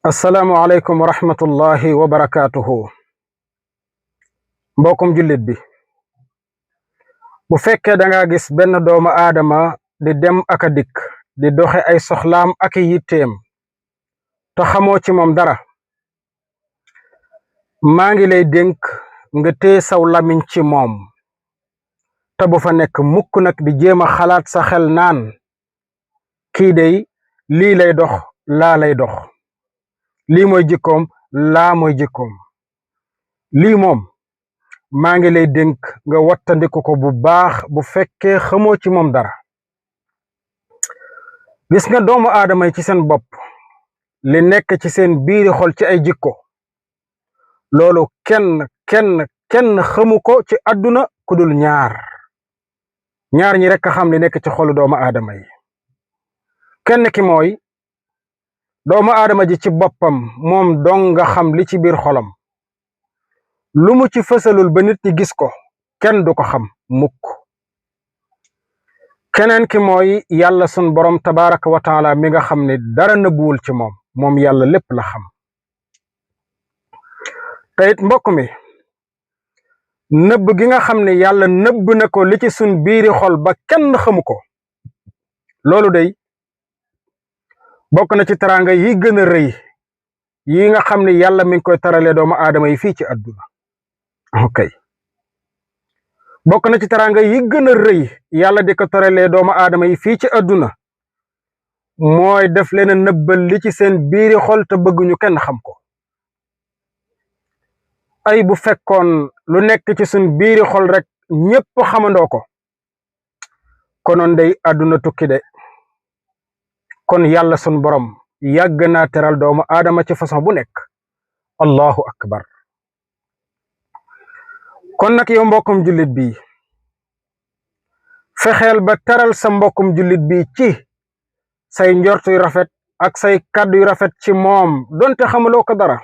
assalaamu aleykum wa rahmatullahi wa barakaatuhu. mbokkum jullit bi, bu fekkee danga gis benn doomu aadama di dem ak a dikk di doxe ay soxlaam ak yitteem te xamoo ci moom dara, maa ngi lay dénk nga téye saw lamiñ ci moom te bu fa nekk mukk nag di jéem a xalaat sa xel naan kii dey lii lay dox laa lay dox, lii mooy jikkoom laa mooy jikkoom. lii moom maa ngi lay dénk nga wattandiku ko bu baax bu fekkee xamoo ci moom dara. gis nga doomu aadama yi ci seen bopp li nekk ci seen biiri xol ci ay jikko, loolu kenn xamu ko ci àdduna ku dul ñaar ñi rekk a xam li nekk ci xolu doomu aadama yi. kenn ki mooy doomu aadama ji ci boppam, moom dong nga xam li ci biir xolam. lu mu ci fësalul ba nit ñi gis ko kenn du ko xam mukk. keneen ki mooy yàlla sun borom tabaraka wa taala mi nga xam ne dara nëbbuwul ci moom yàlla lépp la xam. te it mbokk mi, nëbb gi nga xam ne yàlla nëbb na ko li ci sun biiri xol ba kenn xamu ko, loolu day bokk na ci teraanga yi gën a rëy yi nga xam ne yàlla mi ngi koy taralee doomu aadama yi fii ci àdduna. bokk na ci teraanga yi gën a rëy yàlla di ko taralee doomu aadama yi fii ci àdduna mooy def leen a nëbbal li ci seen biiri xol te bëgguñu kenn xam ko. ay bu fekkoon lu nekk ci sun biiri xol rek ñépp xamandoo ko, konoon day àdduna tukki de. kon yàlla sun borom yàgg naa teral doomu aadama ci façon bu nekk. allahu akbar. kon nag yow mbokkum jullit bi, fexeel ba teral sa mbokkum jullit bi ci say njortu yu rafet ak say kàddu yu rafet ci moom donte xamuloo ko dara.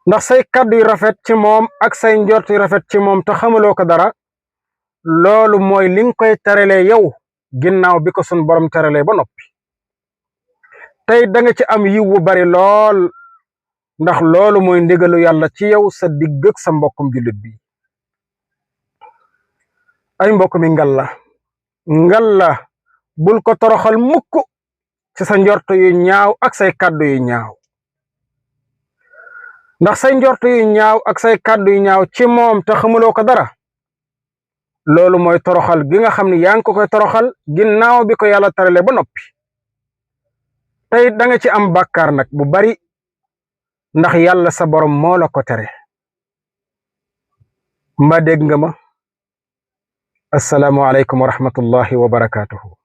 ndax say kàddu yu rafet ci moom ak say njortu yu rafet ci moom te xamuloo ko dara, loolu mooy li nga koy teralee yow ginnaaw bi ko sun borom teralee ba noppi. tey da nga ci am yiw bu bari lool, ndax loolu mooy ndigalu yàlla ci yow sa digg ak sa mbokkum jullit bi. ay mbokk mi ngalla bul ko toroxal mukk ci sa njortu yu ñaaw ak say kàddu yu ñaaw. ndax say njortu yu ñaaw ak say kàddu yu ñaaw ci moom te xamuloo ko dara, loolu mooy toroxal gi nga xam ne yaa ngi ko koy toroxal ginnaaw bi ko yàlla tarale ba noppi. tey da nga ci am bàkkaar nag bu bari, ndax yàlla sa borom moo la ko tere. mba dégg nga ma? assalaamu aleykum wa rahmatullahi wa barakaatuhu.